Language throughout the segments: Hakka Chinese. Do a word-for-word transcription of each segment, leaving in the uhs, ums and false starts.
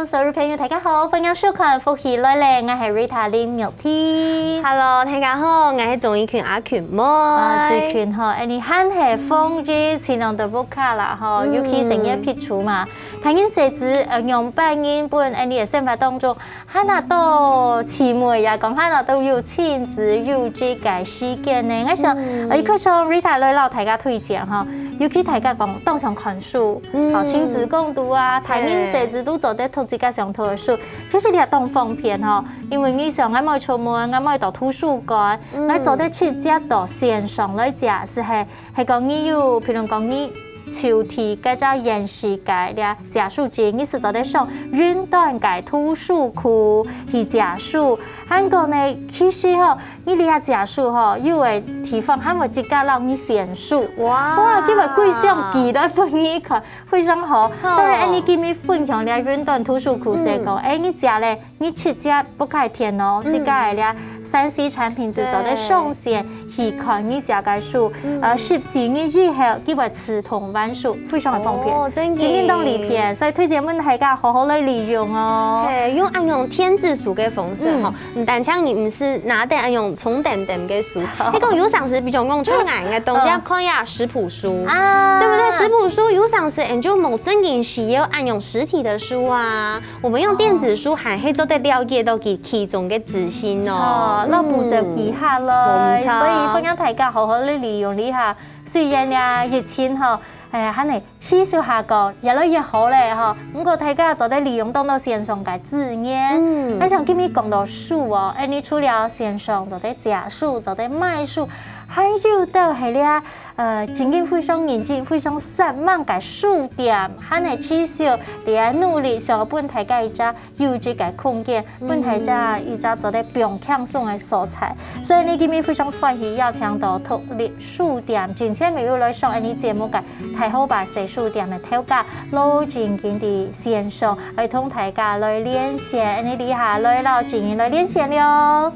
所有朋友，大家好，歡迎收看《福氣來了》，𠊎係 Rita 林玉婷。Hello，大家好，𠊎係鍾怡群阿群妹。啊，最近吼，恁呢還係防疫，盡量都毋好啦吼，嗯。尤其係你个皮膚嘛，大人細子，呃，仰般形分恁呢个生活當中，還拿到姊妹也講，還拿到有親子有這个時間呢。𠊎想，嗯。呃，可以像 Rita 來摎大家推薦吼，尤其大家講當想看書，嗯。好，親子共讀啊，大人細子都做得讀自家想讀个書。 其實這當方便吼，因為你想，𠊎毋愛出門，𠊎毋愛到圖書館，嗯。𠊎做得直接到線上來借，係係，係講你有，譬如講你手提該隻原始个這借書機，你係做得上雲端个圖書庫去借書。還過呢，其實吼，你這借書吼，有个地方還會自家摎你選書。哇。哇，佢會歸箱寄來分你看。 非常好。好。當然，恁呢今日分享這雲端圖書庫係講，嗯。哎，你借咧，你直接毋開電腦，嗯。自家个這三C產品就做得上線去看你借个書，嗯。呃，十四日以後，佢會自動還書，非常个方便。哦，真个。真个當利便，所以推薦分大家好好來利用哦。嘿，用恁樣電子書个方式吼，嗯。 毋單淨你毋使拿等恁樣重澹澹个書，好。該个有常時，比如講，像𠊎，𠊎當常看呀食譜書，啊。對不對？食譜書有常時，你就無正經需要恁樣實體的書啊。我們用電子書還係做得了解到其，其中个資訊哦。哦，那補習幾下來，嗯。無錯。所以歡迎大家好好的利用一下。雖然呀，疫情吼，哎呀，還係 持續下降，越來越好咧吼。毋過大家做得利用當多線上个資源。嗯。啊，像今日講到書哦，哎，你除了線上做得借書、做得買書，還有到係這，呃，正經非常認真、非常煞猛个書店，還係持續在努力，想要分大家一隻 有這个空間，嗯。分大家一隻做得放輕鬆个所在。所以呢，今日非常歡喜邀請到獨立書店，之前乜有來上𠊎等節目个大河壩細書店个頭家羅正金在線上，愛同大家來連線，恁呢這下來摎正金來連線了。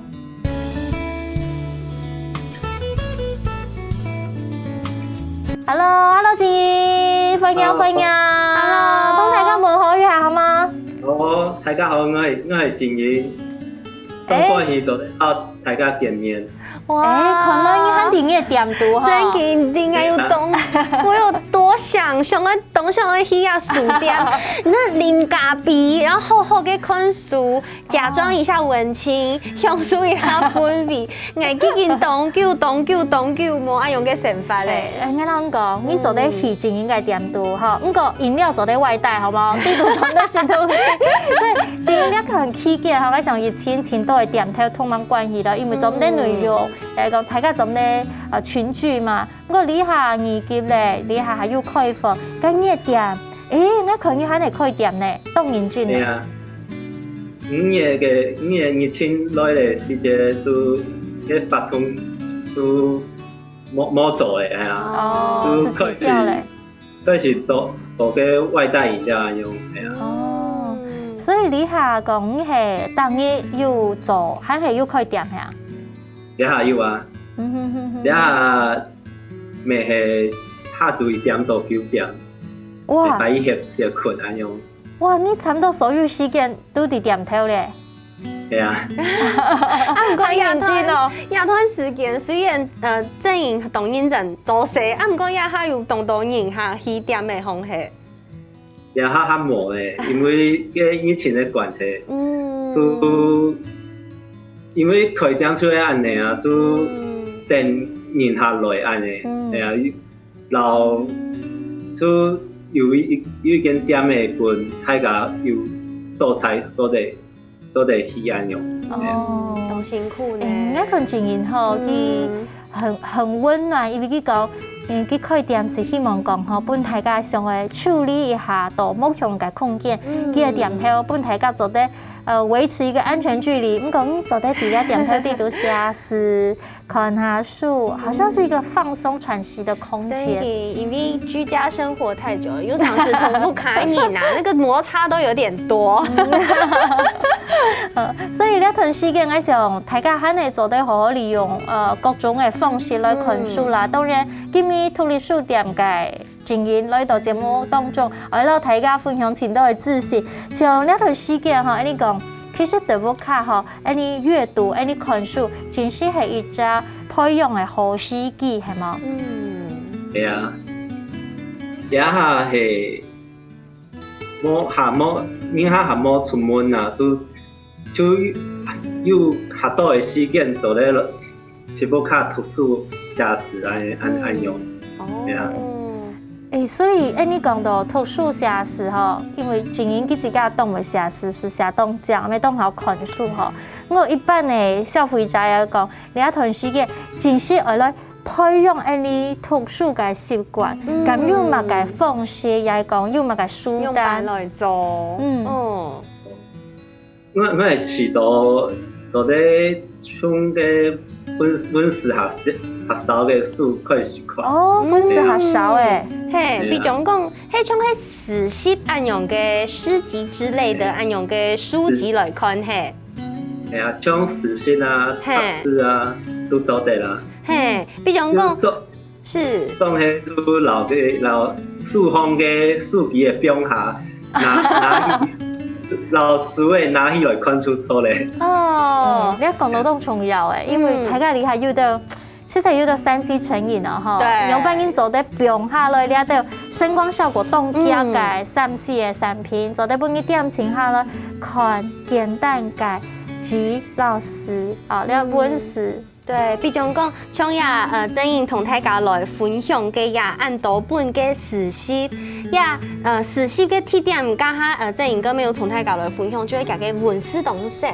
Hello，Hello，正金，歡迎，Hello。歡迎。Hello。同大家問好一下，好嗎？ 哦，大家好，𠊎係，𠊎係正金，當歡喜做得摎大家見面。哇。哎，看來你還在你个店肚吼。正經，正經，𠊎有當，我有多想，想愛，當想愛去啊書店，那啉咖啡，然後好好个看書，假裝一下文青，享受一下氛圍。 𠊎已經當久、當久、當久無恁樣个想法咧。哎，哎，𠊎同你講，你做得去正金个店肚吼，毋過飲料做得外帶，好無？地圖裝得食東西。對，正金這段期間吼，𠊎想疫情盡多个店頭都吂關係了，因為做毋得內用，嗯。來講大家做毋得，呃，群聚嘛。毋過這下二級咧，這下還有開放，該你个店，哎，𠊎看你還係開店呢，當認真呢。對啊。 五月个，五月疫情來个時節，就該活動就無，無做个，哎呀，哦，就開始，係取消咧。開始做，做个外帶飲料恁樣，哎呀。哦，嗯。所以這下講係逐日有做，還係有開店係啊？這下有啊。嗯哼哼哼。這下乜係下晝一點到九點，哇。禮拜一歇，歇睏恁樣。 哇，你差毋多所有時間都在店頭咧。係啊。啊，毋過這段，當認真哦。這段時間雖然，呃，正經當認真做事，啊，毋過這下有當多人哈去店个方式。這下還無咧，因為該疫情个關係，嗯。就因為開店就係恁呢啊，就嗯。等人客來恁呢，嗯。係啊， 摎就有一，有一間店仔分大家有所在做得，做得去恁樣。哦。當辛苦呢。哎，𠊎看正金吼，嗯。佢很，很溫暖，因為佢講，嗯，佢開店係希望講吼，分大家想愛抽離一下到無共个空間，嗯。佢个店頭分大家做得，呃，維持一個安全距離。毋過，嗯，做得在這店頭裡肚寫字， 看下書，好像是一個放鬆喘息的空間。真的，因為居家生活太久了，有常時同屋下人啊，那個摩擦都有點多。嗯，所以這段時間，𠊎想大家還係做得好好利用，呃，各種个方式來看書啦。嗯。當然，今日獨立書店个靜英來到節目當中，愛摎大家分享盡多个知識。像這段時間吼，恁呢講，其實在屋下吼，恁呢閱讀，恁呢看書，真係係一隻培養个好時機，係無？嗯。係啊，這下係無，還無，你還，還無出門啊，就，就有較多个時間做得 直播卡讀書寫字恁，恁，恁樣。哦。對啊。欸，所以，欸，你講到讀書寫字吼，因為靜英佢自家當會寫字，字寫當靚，也當好看書吼。𠊎一般个消費者也講，這段時間真係愛來培養恁呢讀書个習慣，嗯。敢有麼个方式，也講有麼个書單？用般來做。嗯。哦。 𠊎，𠊎係試著，做得從該文，文字學，學校个書開始看。哦，文字學校个。嗯。嘿，對啊。比如講，係像係詩集恁樣个詩集之類个，嘿。恁樣个書籍來看，嘿。係啊，像詩集啊，嘿。雜誌啊，都做得啦。嘿，比如講，就做 係。當係就摎該，摎書房个書機个放下，拿，拿去，摎書仔拿起來看就著咧。哦，你講到當重要欸，因為大家這下有兜，實在有兜三C成癮哦，吼。對。仰般人做得放下來，這兜聲光效果當強个三C个產品，做得分佢恬靜下來，看簡單个字摎字，哦，這文字。 對，比如講，像這，呃，正英同大家來分享个這恁多本个詩集，這，呃，詩集个特點，剛剛，呃，正英哥沒有同大家來分享，就係佢个文字當少，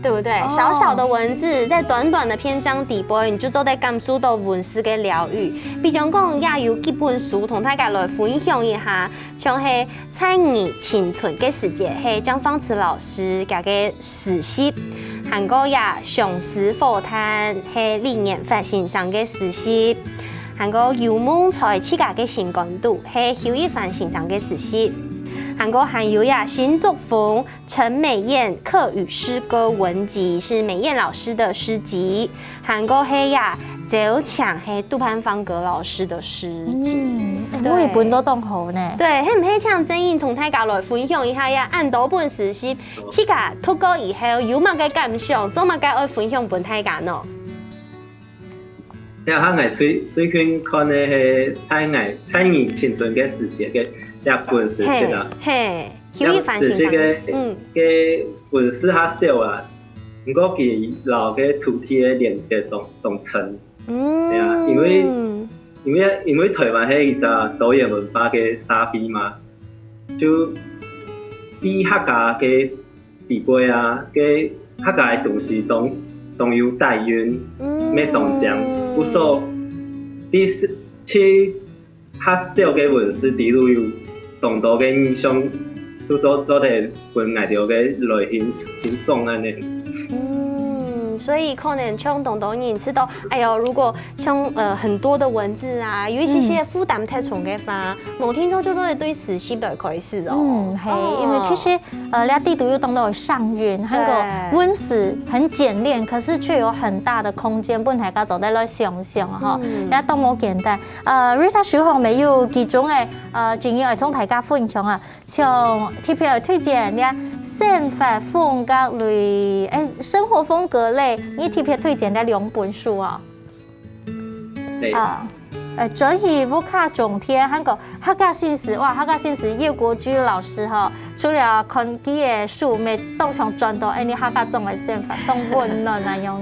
對不對？哦。小小的文字，在短短的篇章底背，你就做得感受到文字个療癒。比如講，這有幾本書同大家來分享一下， 像係在你青春个時節，係張芳慈老師佢个詩集，還過這相思火炭，係李年發先生个詩集，還過有夢在自家个心肝肚，係邱一帆先生个詩集，還過還有這新作風陳美燕客語詩歌文集，是美燕老師的詩集。 還過係這朝請係杜潘芳格老師的詩集。嗯，欸，對。每一本都當好呢。對，係毋係請正英同大家來分享一下這恁多本詩集，自家讀過以後有麼个感想，做麼个愛分享分大家呢？這下𠊎最，最近看个係在𠊎，在你青春个時節个這本詩集啊。嘿，嘿，邱一帆先生。這詩集个，嗯。个文字較少啊， 毋過佢摎个土地个連結當，當深。嗯。對啊，因為，因為，因為臺灣係一隻多元文化个社會嘛，就在客家个地位啊，个客家个東西當，當有底蘊，嗯。乜當靚。故所，在，在 較少个文字底肚有當多个意象，就做，做得分𠊎兜个內心，心中恁呢。嗯，所以可能像當多人知道，哎喲，如果像，呃，很多的文字啊，有一些些負擔太重个話，嗯。某天中就做得對詩集來開始哦。嗯，嘿，哦。因為其實 呃，這底肚有當多个聲韻，還有文字很簡練，可是卻有很大的空間，分大家做得來想像吼。嗯。也當無簡單。呃，Rita書房乜有幾種个，呃，經驗愛同大家分享啊，像特別愛推薦這生活風格類，欸，生活風格類，你特別推薦這兩本書哦。 對。啊，呃，轉去屋下種田，還過客家心事，哇，客家心事葉國居老師吼，除了看佢个書，乜當像轉到恁呢客家種个生活，當溫暖啊，恁樣。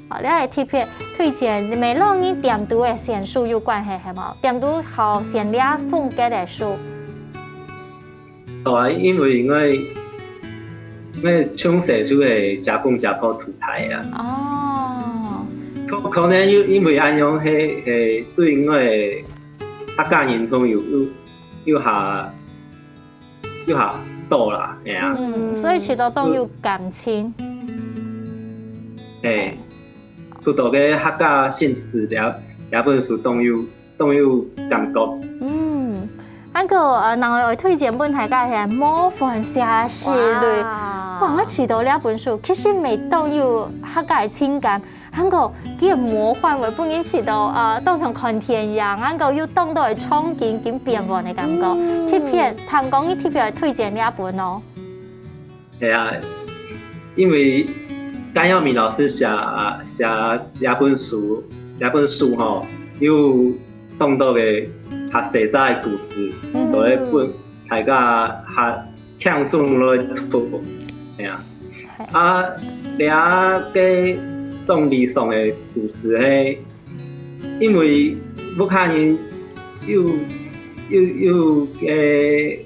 好，這个特別推薦，乜摎你店肚个選書有關係，係無？店肚好選這風格个書。 好啊，因為𠊎，𠊎從細就係姐公姐婆渡大啊。哦。可，可能又因為恁樣，係，係對𠊎个客家認同又，又，又較，又較多啦，係啊。嗯，所以其實都當有感情。係，讀到个客家心事這，這本書當有 當有感覺。嗯，還過，呃，另外愛推薦分大家係《模範寫詩類》。哇。哇，𠊎試著這本書，其實乜當有客家个情感，還過佢个魔幻會分人試著，呃，當像看電影，還過有當多个場景跟變換个感覺。嗯。特別，聽講你特別推薦這本哦。係啊，因為甘耀明老師寫，寫這本書，這本書吼，有當多个較細隻个故事，嗯。都會分大家較 輕鬆來讀，係啊。係。啊，這个當理想个故事係，因為屋下人有，有，有个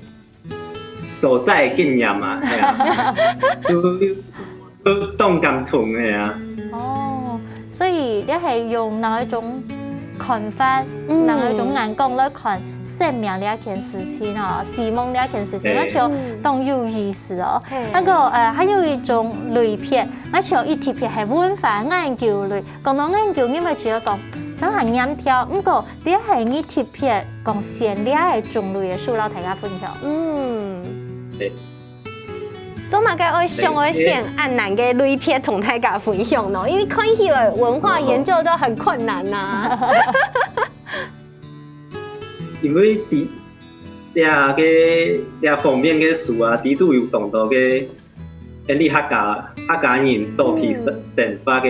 做齋个經驗嘛，係啊，就，就當感動，係啊。哦，所以你係用哪一種看法，嗯。哪一種眼光來看生命這件事情哦，死亡這件事情，係。𠊎想當有意思哦。 係。還過，呃，還有一種類別，𠊎想佢特別係文化研究類。講到研究，你會覺得講，像還黏條，毋過這係你特別講選這个種類个書摎大家分享。嗯。係。做麼个愛想愛選恁難个類別同大家分享呢？因為看起來文化研究就很困難吶。因為這， 這个，這方面个書啊，裡肚有當多个，𫣆俚客家，客家人到底生，嗯。生活个，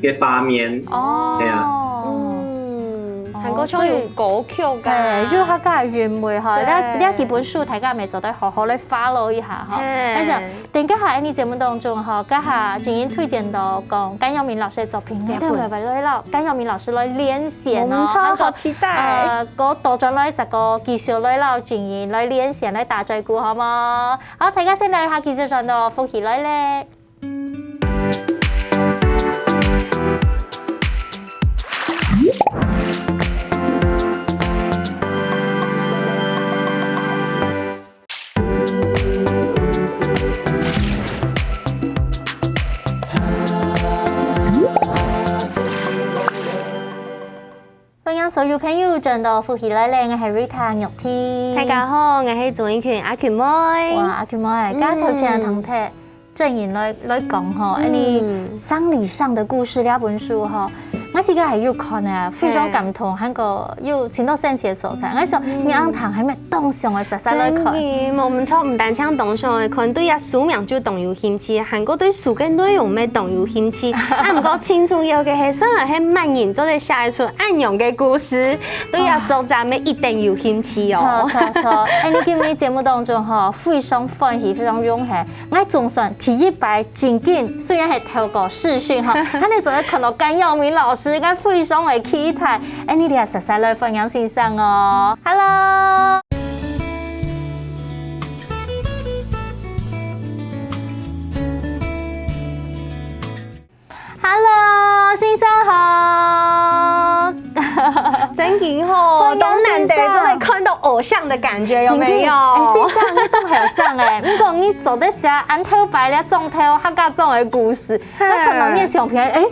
个畫面。哦。係啊。嗯，哦，還過像有歌曲啊。所以，對，就客家韻味哈，對。這，這幾本書大家乜做得好好來follow一下哈。對。但是 等一下，𫣆俚節目當中吼，這下正經推薦到講甘耀明老師个作品，對。𠊎等會來摎甘耀明老師來連線哦。無錯，還過，好期待。呃，過倒轉來再過繼續來摎正經來連線來打嘴鼓，好無？好，大家先來一下，繼續轉到福氣來了。 歡迎所有朋友轉到福氣來了，𠊎係Rita玉婷。大家好，𠊎係鍾意群阿群妹。哇，阿群妹，嗯。頭前个堂弟，正經來，來講吼，嗯。恁樣生理上的故事這本書吼，𠊎自家還有看呢，非常感動，還過有盡多神奇个所在。𠊎想，嗯。你恁樣談，還蠻 當想愛煞煞來看。真个，無毋著，毋單淨當想愛看，對這書名就當有興趣，還過對書个內容乜當有興趣。啊，毋過盡重要个係，算來係麼人做得寫得出恁樣个故事，對這作者乜一定有興趣哦。著，著，著。哎，你今日節目當中吼，非常歡喜，非常榮幸，𠊎總算第一擺正經，雖然係透過視訊吼，但係做得看到甘耀明老師，𠊎非常个期待。哎，你這煞煞來歡迎先生哦。 Hello。Hello，先生好。真經好，歡迎先生。當難得都能看到偶像的感覺，有沒有？真經，哎，先生，你當後生哎，毋過你做得寫恁頭擺个莊頭客家莊个故事， 𠊎看到你个相片，哎，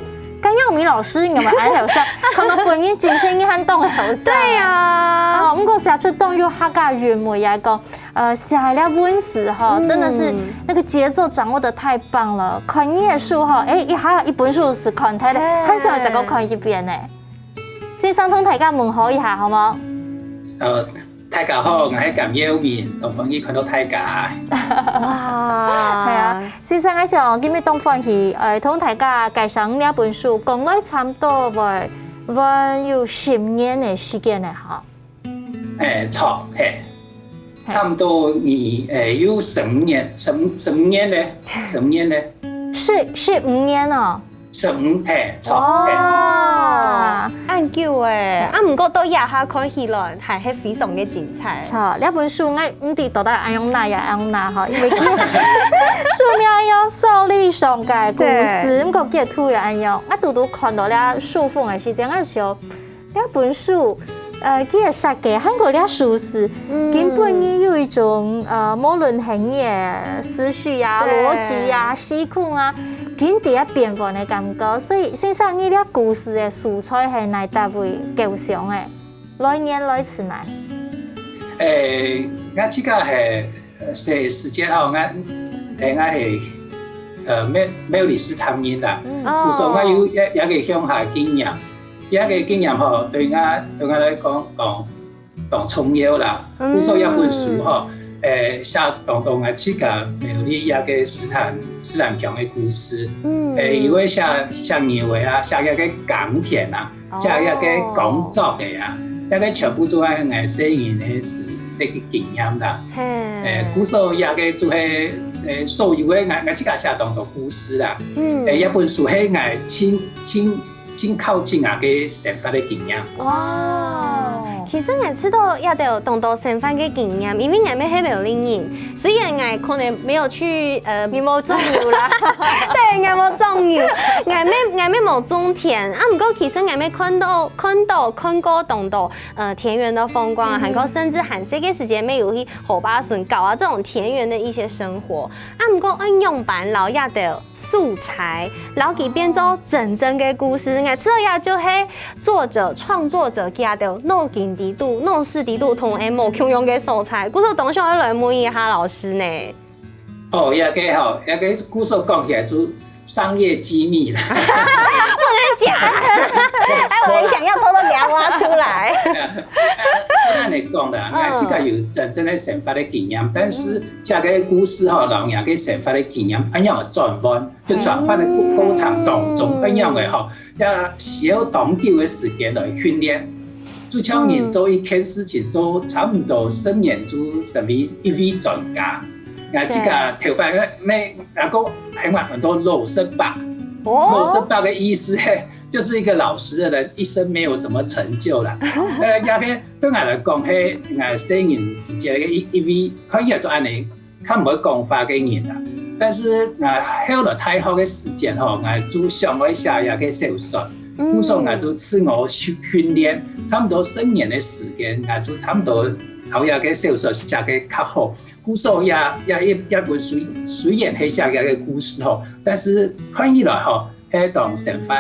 甘耀明老師，你有沒有恁後生？看到本人精神，你還當後生。對呀。哦，毋過寫出當有客家韻味來講，呃，寫个文字吼，嗯。真的是那個節奏掌握得太棒了。看你个書吼，哎，一下一本書就看忒了，嘿。還想愛再過看一遍呢。先生同大家問候一下，好無？呃， 大家好，𠊎係甘耀明，當歡喜看到大家。哇。係啊，先生，𠊎想今日當歡喜，呃，同大家介紹這本書，講來差毋多會，會有十年个時間了吼。哎，著，嘿。嘿。差毋多你，哎，有十五年，十五，十五年了，十五年了。是，十五年哦。 十五，嘿，著，嘿。哇，恁久欸，啊，毋過到這下看起來還係非常个精彩。著，這本書𠊎毋知到底愛仰般寫，愛仰般吼，因為佢書名有少女上个故事，對。毋過佢个圖又恁樣，𠊎堵堵看到這書封个時節，𠊎就想， 這本書，呃，佢个設計還過這書字，嗯。根本你有一種，呃，無論係你个思緒啊、對。邏輯啊、時空啊，緊在該變換个感覺。所以，先生，你這故事个素材係哪位故鄉个？來源來自哪？欸，𠊎自家係 呃，細時節吼，𠊎，欸，𠊎係，呃，沒，沒有歷史探認啦。嗯。故所𠊎有一，一個鄉下經驗，一個經驗吼，對𠊎，對𠊎來講，講，當重要啦。嗯。故所這本書吼，誒，寫當多𠊎自家苗栗一個獅潭，獅潭鄉个故事。嗯。誒，有个寫，寫牛个啊，寫一個耕田啊，寫一個工作个啊，哦。這個全部都係𠊎細人个時个經驗啦。嘿。誒，故所這個就係，誒，所有个𠊎，𠊎自家寫當多故事啦。嗯。誒，這本書係𠊎親，親 盡靠近啊个生活个經驗。哦，其實𠊎知道這兜當多生活个經驗，因為𠊎乜係苗栗人，雖然𠊎可能沒有去，呃，沒有種牛啦，對，𠊎無種牛，𠊎乜，𠊎乜無種田，啊，毋過其實𠊎乜看到，看到，看過當多，呃，田園的風光啊，嗯哼。還有甚至還細个時節乜有去河壩脣搞啊，這種田園的一些生活。啊，毋過愛仰般摎這兜 素材，摎佢變做真正个故事。𠊎知這就係作者、創作者佢兜腦筋底肚、腦屎底肚同𠊎無共樣个所在。故所當想愛來問一下老師呢。哦，這個吼，這個故所講起來就商業機密啦。不能講，哎，我很想要偷偷給它挖出來。真的來講啦，嗯。𠊎自家有真正个生活个經驗，但是這個故事吼，摎𠊎个生活个經驗，恁樣轉換。 就轉換个過，過程當中，嗯。恁樣个吼，也需要當久个時間來訓練。就像人做一件事情，做差不多十年就成為一位專家。啊，這個頭擺个，那，那個還蠻多老師伯。哦。老師伯个意思，嘿，就是一個老實的人，一生沒有什麼成就啦。呃，也係對𠊎來講，嘿，𠊎細人時節个一，一位，可以做恁樣 較毋會講話个人啊。但是啊，後來大學个時間吼，𠊎就想愛寫這個小說，嗯。故所𠊎就自我訓，訓練，差不多十年个時間，𠊎就差不多摎這個小說寫个較好。故所也，也，也，也本雖，雖然係寫這個故事吼，但是看起來吼， 係當生活，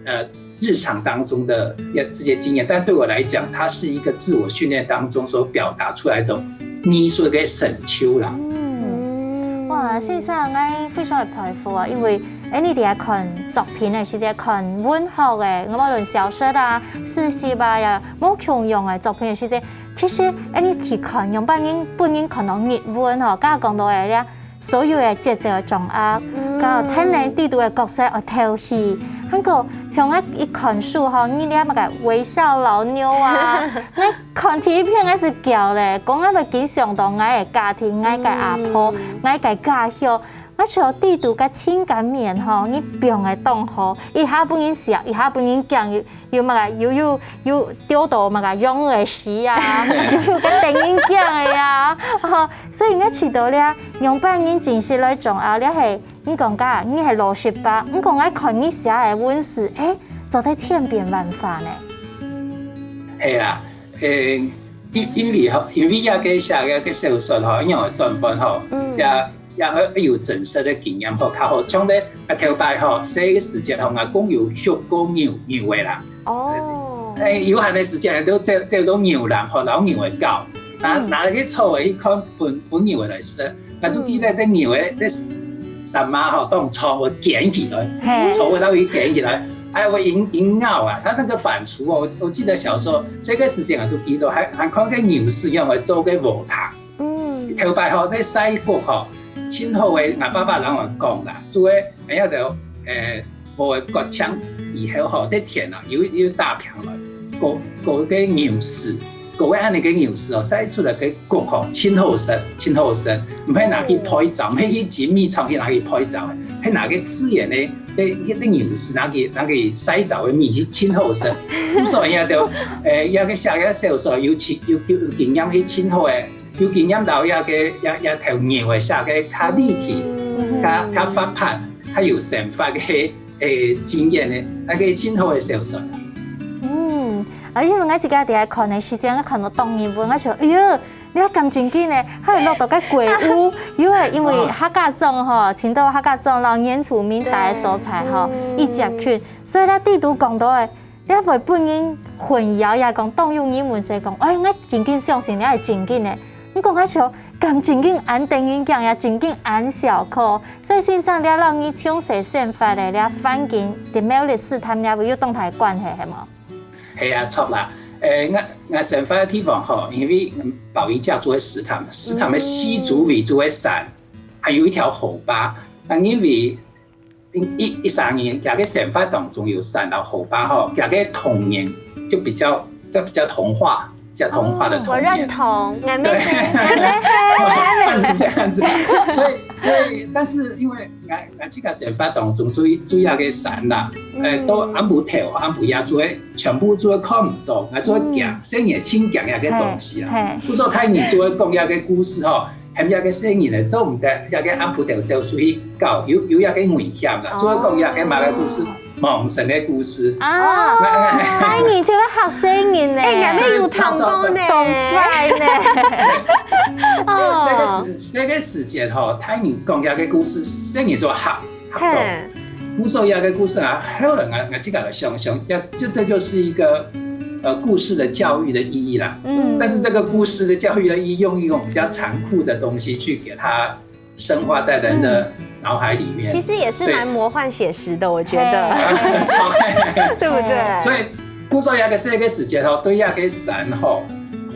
呃，日常當中的一，這些經驗，但對我來講，它是一個自我訓練當中所表達出來的藝術的成就啦。嗯，哇，先生，𠊎非常个佩服啊，因為，哎，你在看作品个時節，看文學个，無論小說啊、詩集啊，也無共樣个作品个時節，其實，哎，你去看，用別人，別人看到日文吼，剛剛講到个， 所有个節奏个掌握，嗯。到天然底肚个角色个調戲。還過，像𠊎一看書吼，你這麼个微笑老牛啊，𠊎看第一遍𠊎就噭咧，講𠊎會緊想到𠊎个家庭，𠊎个阿婆，嗯。𠊎个家鄉，𠊎就底肚个情感面吼，你放个當好，一下分人笑，一下分人噭，又 又麼个，又，又，又丟到麼个羊仔屎啊，又，又个電影鏡个啊，吼，所以𠊎試著了，仰般人真實來掌握了係，你講个，你係老實吧？你講𠊎看你寫个文字，誒，做得千變萬化呢。係啊，誒，因，因為吼，因為這個寫个，个小說吼，因為轉換吼，嗯。也 也愛有真實个經驗吼，較好。像咧，啊，頭擺吼，細个時節吼，𠊎公有畜過牛，牛仔啦。哦。誒，有閒个時節都走，走到牛欄吼，摎牛仔搞。拿，嗯。拿个草仔去看，分，分牛仔來食。啊，就記得這牛仔，這膻，膻嫲吼，當長，會捲起來，嘿。草仔摎佢捲起來，還會引，引咬啊。它那個反芻哦，我，我記得小時候，細个時節啊，都記得，還，還看个牛屎用來做个禾埕。 嗯。頭擺吼，在西北吼，盡好个，𠊎爸爸摎𠊎講啦，做个，哎呀，就，誒，禾仔割淨以後吼，在田啊，有，有大坪來，割，割个牛屎，割个恁樣个牛屎哦，曬出來个穀吼，盡好食，盡好食，毋係拿去焙燥，毋係去精米廠去拿去焙燥个，係拿个自然个，个，个牛屎拿去，拿去曬燥个米去盡好食。所以啊，就，誒，這個寫个小說有經，有，有，有經驗去盡好个 有經驗摎這個，這，這頭牛仔寫个較立體，嗯。較，較活潑，較有生活个，誒，經驗个，該個盡好个小說。嗯，而且𠊎自家在看个時節，𠊎看到當日文，𠊎想，哎喲，你看咁正經呢，還有落到个鬼屋，因為，因為客家庄吼，青島客家庄摎原住民大个所在吼，嗯。一接近，所以佢底肚講到个 也會分人混淆，也講當有人文說講，哎，𠊎真經相信，你係真經个。你講个像，敢真經恁得人驚呀，真經恁小可。所以先生，這摎你從細生活个這環境，在苗栗試探這位有當大關係，係無？係啊，著啦。誒，𠊎𠊎生活个地方吼，因為嗯，保育家族个試探，試探个四周圍就係山，還有一條河壩。那因為一一一儕人，佢个生活當中有山摎河壩吼，佢个童年就比較就比較童話，比較童話的童年。我認同，俺妹對，妹，俺妹係恁仔，所以所以，但是因為俺俺自家生活當中主要主要个山啦，誒，都暗晡頭暗晡夜就會全部就會看毋到，俺就會驚，細人盡驚該个東西啊。係故所大人就會講該个故事吼，喊該个細人仔做毋得，該个暗晡頭走出去搞，有有該个危險啦，就會講該个麼个故事，魍神个故事。啊，大人就會嚇細人呢，哎，俺妹有聽過呢，當快呢。那个哦，时那个时节吼，大人讲遐个故事，生意做好好多。嘿，故所遐个故事啊，后来啊，我自家来想想，要就这就是一个呃故事的教育的意义啦。嗯但是这个故事的教育的意义，用一种比较残酷的东西去给它深化在人的脑海里面。其实也是蛮魔幻写实的，我觉得，对对不对？所以故所遐个这个时节吼，对遐个山吼，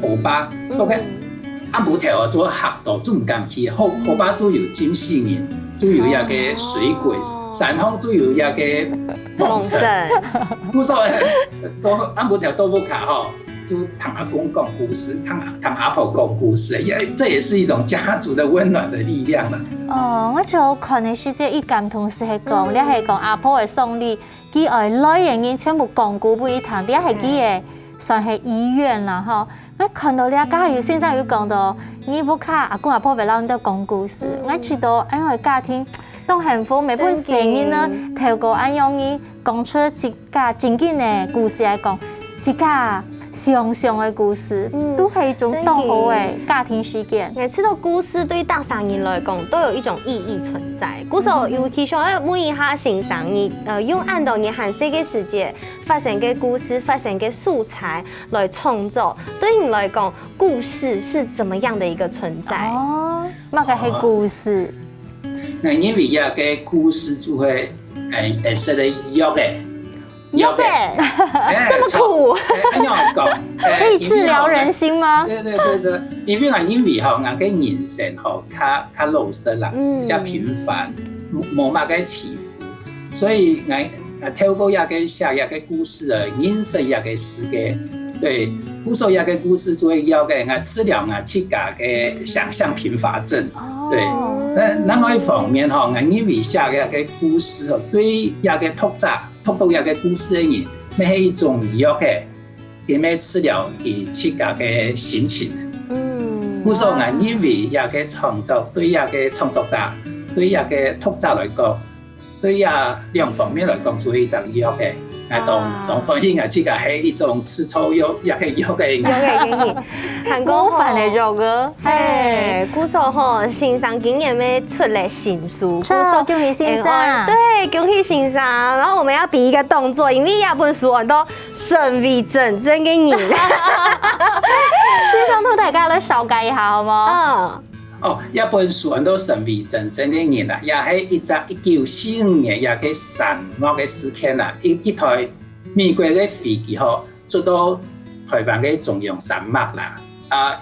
河巴都个暗晡头啊，做黑到做毋敢去，河河巴做有金细人，做有遐个水鬼，山上做有遐个魍神。故所都暗晡头都不卡吼，就听阿公讲故事，听听阿婆讲故事，也这也是一种家族的温暖的力量嘛。哦，我就看的是这一感动是系讲，你系讲阿婆的送礼，佢爱来的人全部讲古不一听，你系佢个算系遗愿啦吼。我看到了，刚才有先生有讲到，你屋下阿公阿婆会让你讲故事，我知道，哎呀，家庭当幸福，每本生日呢，透过安样你讲出自家正经的故事来讲，自家想象的故事，都系一种当好的家庭时间。每次的故事对大商人来讲都有一种意义存在。故所尤其想要问一下先生，你呃用恁多年还是个时间发生个故事，发生个素材来创作，对你来讲，故事是怎么样的一个存在？哦，那个系故事。那因为遐个故事就会，哎，哎，说的约个，约个，哎这么苦，哎，哎，恁样讲，哎可以治疗人心吗？对对对对，因为啊，因为吼，俺个人生吼，较较老实啦，嗯比较平凡，无无么个起伏，所以俺俺透过遐个写遐个故事啊，认识遐个世界。对，故所遐个故事最要个，俺治疗俺自家个想象贫乏症。对，那另外一方面吼，俺认为写遐个故事哦，对遐个读者，读到遐个故事的人，那是一种约个。 佢乜治疗佢自家个心情。嗯，故所，俺认为遐个创作对遐个创作者，对遐个读者来讲，对遐两方面来讲，做一张约个。俺当当欢喜，俺自家系一种吃草药，也系约个人。有个给你，韩国模范的肉哥，嘿，故所吼，先生今年要出了新书，是啊，恭喜先生。对，恭喜先生。然后我们要比一个动作，因为这本书很多 身为真正个人。先生同大家来紹介一下好無？嗯，哦，這本書安到身為真正个人啊，也係一隻一九四五年這个三月个事件啊，一一台美國个飛機吼，墜到台灣个中央山脈啦。啊，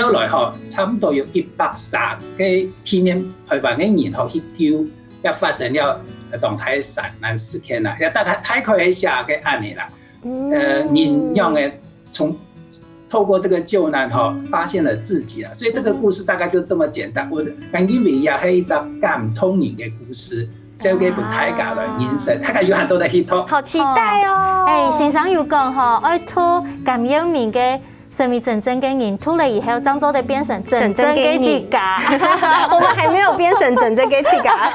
後來吼，差毋多有一百三个地面台灣个人吼去救，也發生了當大个山難事件啦，也大概大概係寫个恁樣啦。 呃，人仰个從透過這個救難哈，發現了自己啊，所以這個故事大概就這麼簡單。我我認為也係一隻感動人个故事，寫給分大家來認識，大家有閒做得去讀。好期待哦！哎，先生有講吼，愛讀感恩人个身為真正个人，讀了以後，正做得變成真正个自家。我們還沒有變成真正个自家。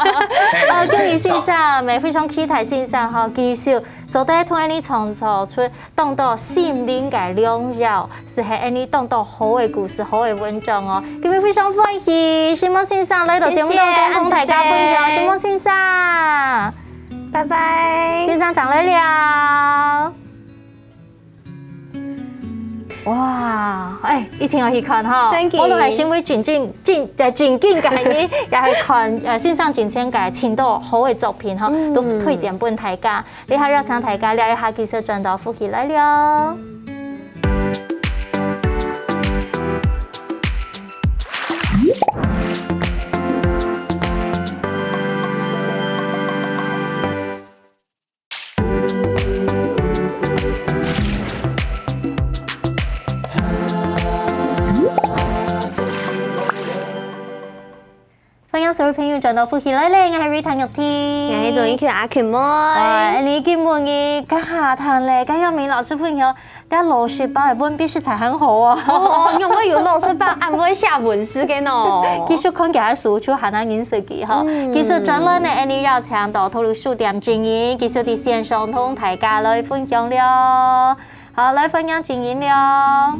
哦，恭喜先生，也非常期待先生吼，繼續做得同你創造出 當多心靈个良藥，係係恁樣當多好个故事、好个文章哦。今日非常歡喜，承蒙先生來到節目當中同大家分享，承蒙先生，拜拜。先生正來尞。哇，哎，一定要去看哈！真个。無論係身為正經、正、呃，正經个人，也係看，呃，欣賞真正个盡多好个作品哈，嗯。都推薦分大家。這下邀請大家尞一下，繼續轉到福氣來了。 歡迎所有朋友轉到福氣來了，𠊎係Rita玉婷。𠊎係鍾意Q阿Q妹。哇，你今晡日該下堂咧，該樣明老師分享，該老師包个文筆實在很好啊。哦，仰會有老師包恁會寫文字个呢？其實看佢个書就還難認識佢哈。嗯。其實轉來呢，恁呢邀請到透露書店經營，其實在線上同大家來分享了。好，來歡迎經營了。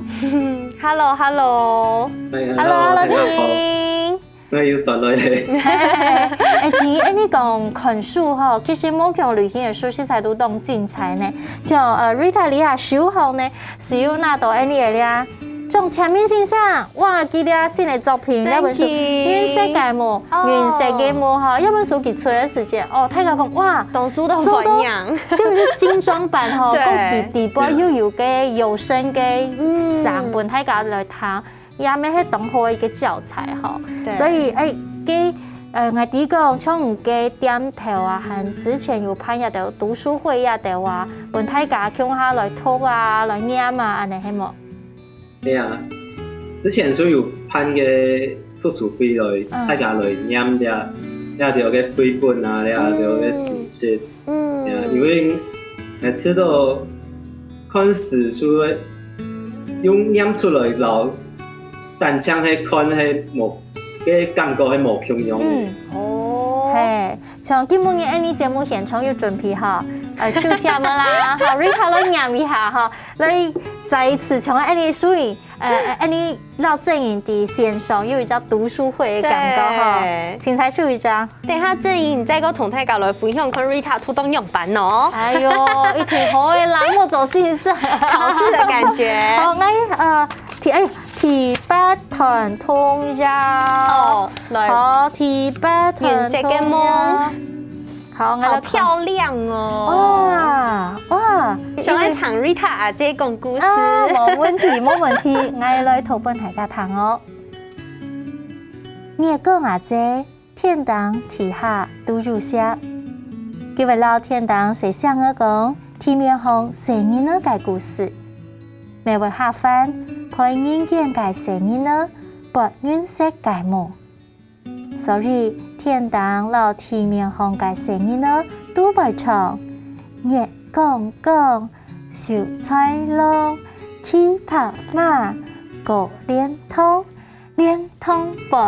Hello，Hello。哎，Hello，Hello，大家好。經營。 那又轉來咧。哎，其實，哎，你講看書吼，其實無講旅行个書，實在都當精彩呢。像，呃，Rita這下書號呢，係有拿到恁呢个咧，中簽名先生，哇，佢這新个作品，那本書，真的。顏色个夢，哦。顏色个夢哈，那本書佢出个時節，哦，大家講，哇，讀書都做到，歡迎。根本就精裝版吼，對。講佢底背又有个有聲个嗯。聲本，大家來聽。 也乜係當好个一個教材吼。對。所以，哎，該，呃，𠊎知講，像你个店頭啊，還之前有辦一兜讀書會這兜啊，分大家共下來讀啊，來唸啊，恁呢係無？對啊，之前就有辦个讀書會來，嗯。大家來唸這，這兜个繪本啊，這兜个知識。嗯。 嗯。呀，因為𠊎試著看書就係用唸出來摎單淨係看係無，个感覺係無共樣个。嗯。哦。嘿，像今晡日恁呢節目現場有準備哈，呃，手籤个啦，哈，Rita來唸一下哈，來再一次像恁呢屬於，呃，呃，恁呢 摎正音在線上有一隻讀書會个感覺吼，對。請採取一隻。等下正音再過同大家來分享看Rita讀到仰般哦。哎喲，一定好个啦，莫做心事。考試的感覺。好，來，呃，第，哎，第八段童謠。哦，來。好，第八段童謠。顏色个夢。 好，𠊎來看。好漂亮哦。哇，哇，想愛聽Rita阿姊講故事。啊，無問題，無問題，𠊎來讀分大家聽哦。月光阿姊，天頂地下都有寫。佢會摎天頂細聲仔講，地面項細人仔个故事。乜會下飯，陪人間个細人仔，發顏色个夢。 所以，天頂摎地面項个細人仔都會唱：月光光，秀才郎，騎白馬，過蓮塘，蓮塘背，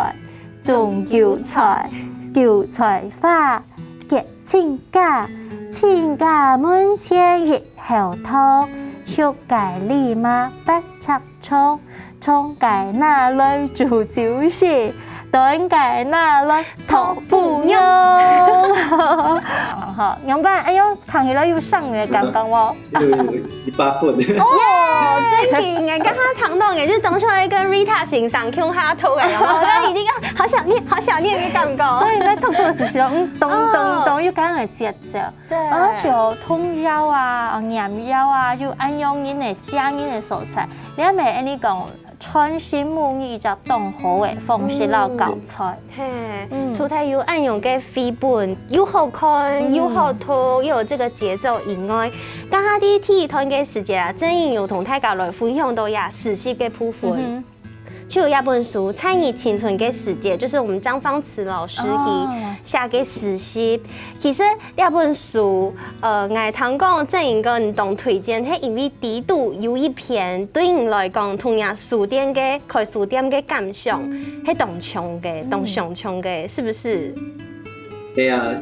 種韭菜，韭菜花，結親家，親家門前一口塘，畜个驪馬八尺 長，長个拿來煮酒食，短个拿來討餔娘。好，仰般？哎喲，聽起來有少女个感覺哦。有，有，有，一百分。哦，真个，𠊎剛剛聽到，𠊎就當初在跟Rita先生共下讀个，有沒有？我剛剛已經，啊，好想念，好想念个感覺。所以在讀書个時候，嗯，咚咚咚，哦。又剛剛个節奏。 對。而且哦，童謠啊、哦，童謠啊，就恁樣人个、寫人个素材，你還袂恁呢講傳承母語一隻當好个方式摎教材。嗯。嘿，嗯。除了有恁樣个繪本，又好看，嗯。又好讀，又有這個節奏以外，剛剛在第一段个時節啊，正音有同大家來分享到這實習个部分。嗯哼。 就有一本書，在你青春个時節，就是我們張芳慈老師哦。佢寫个詩集。其實這本書，呃，𠊎聽講，正音哥你當推薦，係因為裡肚有一篇對你來講，同若書店个，開書店个感想，係當像个，當相像个，是不是？對啊，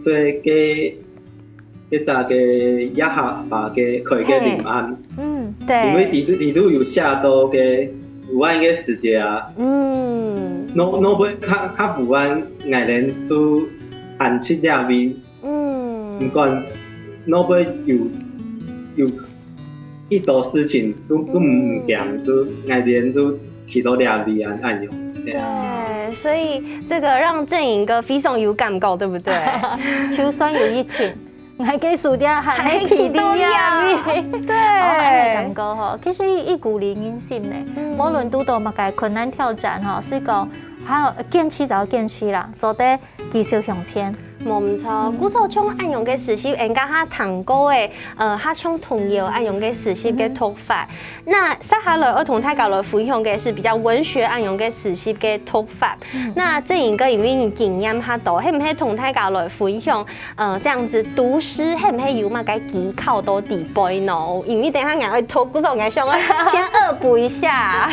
所以个 一隻个夜客吧个開个臨安。嘿。嗯。對。因為裡肚，裡肚有寫到个烏暗个時節啊，嗯。若，若會較，較烏暗，𠊎等都還在這位。嗯。毋管若會有，有幾多事情都都毋驚，就𠊎連就去到這位恁恁樣。對啊，对，所以这个让正穎哥非常有感觉，对不对？就算有疫情，𠊎个書店还係去到這位。对，哦，恁个感觉吼，其实一股力人心呢，无论遇到么个困难挑战吼，是讲还有坚持就要坚持啦，做得继续向前。 冇错，故所像恁樣个事情，人家下聽過个，呃，下像童謠恁樣个事情个讀法。那接下來愛同大家來分享个是比較文學恁樣个事情个讀法。那正穎哥因為你經驗較多，係毋係同大家來分享，呃，這樣子讀詩係毋係有麼个技巧到底背呢？因為等一下𠊎愛讀，故所𠊎想要先惡補一下。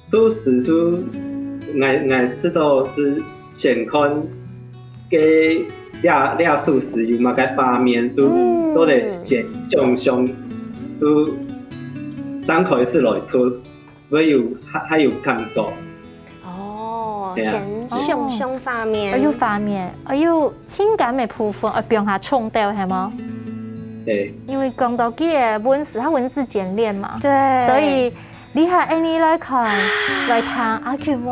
讀詩就𠊎𠊎知道係先看个這這首詩有麼个畫面，就做得先想像，就正開始來讀，會有還還有感覺。哦，先想像畫面，哎有畫面，哎有情感个部分，哎，放下衝突，係無？對，因為講到佢个文字，佢文字簡練嘛，對，所以 這下恁樣來看，來聽阿琴妹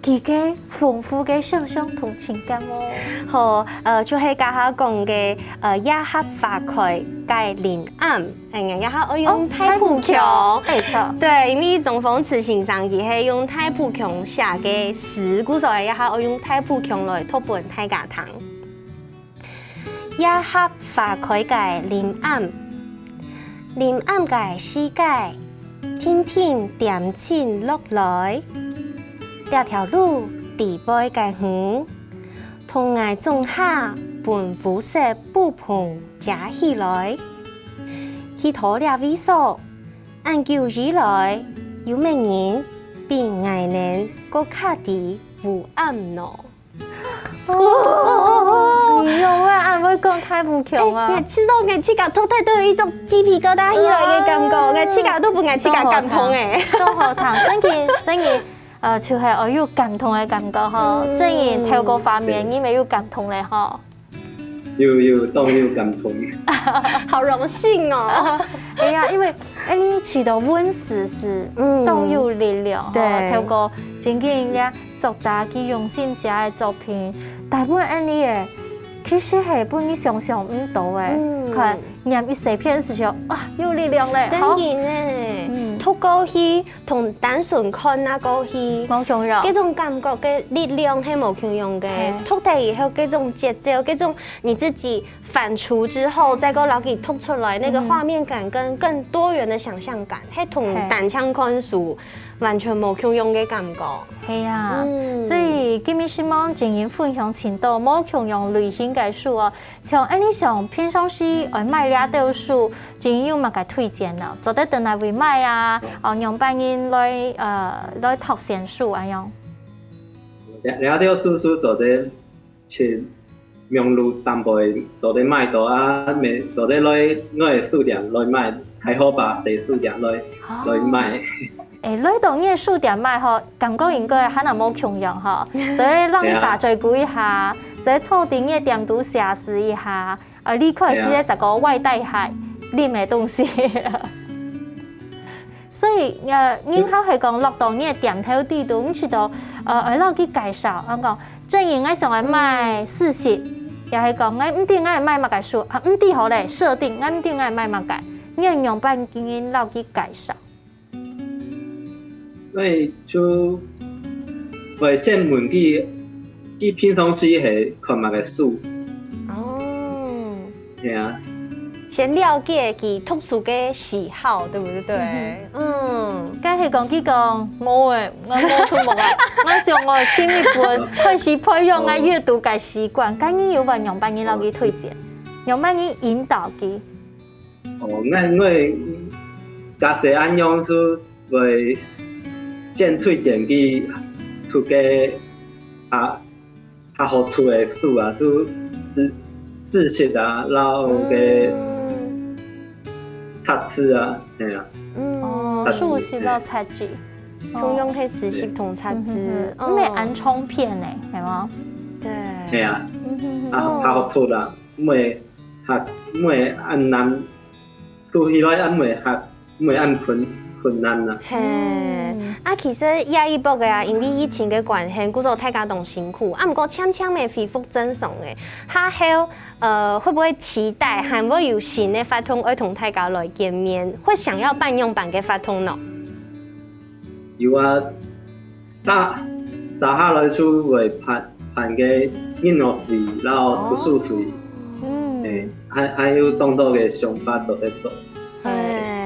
佢个豐富个想像同情感哦。好，呃，就係頭下講个，呃，夜合花開个臨暗，哎呀，這下愛用大埔腔，哎，著，對，因為鍾豐慈先生佢係用大埔腔寫个詩，故所以這下愛用大埔腔來讀分大家聽。 夜合花開个臨暗，臨暗个世界，靜靜恬靜落來。這條路裡背个魚，同𠊎總下分烏色布篷遮起來。去到這位所，恁久以來，有麼人比𠊎等過較知烏暗呢？ 哦，你有啊，恁會講大埔腔啊？哎，你知道，我自家讀忒都有一種雞皮疙瘩起來个感覺，我自家都分𠊎自家感動哎。都好聽，真个真个，呃，就係哦有感動个感覺吼，真个透過畫面，你也有感動咧吼。有有當有感動。好榮幸哦。哎呀，因為哎，你知道文字係當有力量吼，透過真个人家 作者佢用心寫个作品，大部分恁樣个，其實係分你想像毋到个。看念一細篇時就哇，有力量咧，真个呢，讀過去同單純看那過去，無共樣。這種感覺个力量係無共樣个。讀忒以後，這種節奏，這種你自己 反芻之後，再過摎佢讀出來，那個畫面感跟更多元的想像感，係同單淨看書完全無共樣个感覺。係啊，所以今日希望正穎分享盡多無共樣類型个書哦。像恁樣想平常時愛買這兜書，正穎有麼个推薦呢？做得在哪位買啊？哦，仰般人來呃來擇選書恁樣。這這兜書書做得 去網路上背做得買到啊，乜做得來來書店來買，太好吧，在書店來來買。誒，來到你个書店買吼，感覺應該還係無共樣吼，所以讓你打嘴鼓一下，所以坐定你个店肚寫詩一下，啊，離開時節再過外帶下啉个東西。 所以，呃，人客係講落到你个店頭底肚，毋知道，呃，愛摎佢介紹，啊講，正穎𠊎想愛買詩集，也係講𠊎毋知𠊎愛買麼个書，啊，毋知好咧，設定𠊎毋知𠊎愛買麼个，你愛仰般經營摎佢介紹？所以就會先問佢，佢平常時係看麼个書？哦。 係啊。先了解佢讀書个喜好，對不對？嗯，該係講佢講無誒，我無讀無啊，我想我尋一本開始培養𠊎閱讀个習慣，該你有無仰般人摎佢推薦，仰般人引導佢？哦，該𠊎假使恁樣就會先推薦佢讀个啊。 較好讀个書啊，就詩詩集啊，摎个雜誌啊，係啊。哦，書集摎雜誌，共樣係詩集同雜誌，毋係恁長篇呢，係無？對，係啊，啊，較好讀啦，毋會較毋會恁難做起來也毋會較毋會恁困困難啦。嘿，啊，其實這一波个啊，因為疫情个關係，故所大家當辛苦。啊，毋過漸漸个恢復正常个，下後，呃，會不會期待還會有新个活動愛同大家來見面？會想要辦樣般个活動呢？有啊，大大下來就會辦辦个音樂會，然後讀書會，嗯，誒，還還有當多个想法都會做。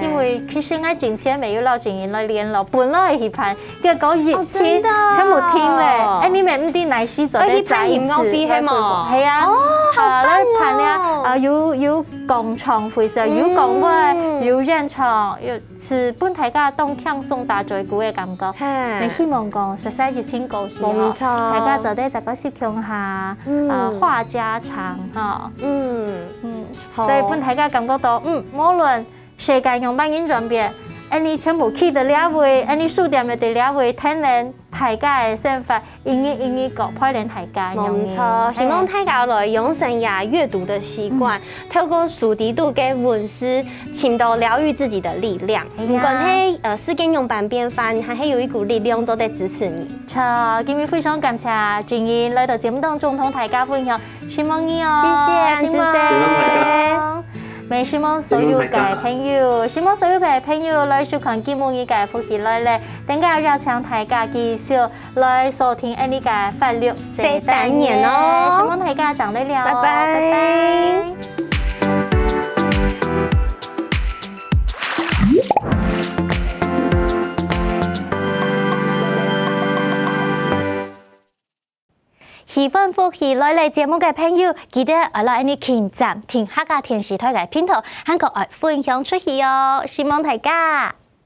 因為其實𠊎之前乜有摎靜音來聯絡，本來係辦，結果疫情全部停咧。哎，你們毋知哪時做得再一次，愛去辦音樂會係無？係啊，哦，好棒哦！啊，來辦了，啊，有有講唱會，有講會，有演唱，又係分大家當輕鬆打嘴鼓个感覺。嘿，也希望講，實在疫情過去吼，大家做得再過去共下，啊，話家常哈。嗯嗯，所以分大家感覺到，嗯，無論 世界仰般个轉變，恁呢全部去到這位，恁呢書店也在這位，天然大家个生活，一日一日過，陪伴大家。無錯，希望大家來養成呀閱讀的習慣，透過書裡肚个文字，尋到療癒自己的力量。毋管係呃世界仰般變化，還係有一股力量做得支持你。著，今日非常感謝靜音來到節目當中同大家分享，承蒙你哦，謝謝，承蒙。 也承蒙所有个朋友，承蒙所有个朋友來收看今晡日个福氣來了，等下邀請大家繼續來收聽𠊎等个法律細單元哦。承蒙大家，正來尞哦，拜拜。拜拜。 喜歡福氣來了節目个朋友，記得愛摎𠊎等撳讚，訂客家電視台个頻道，還過愛分享出去哦！承蒙大家。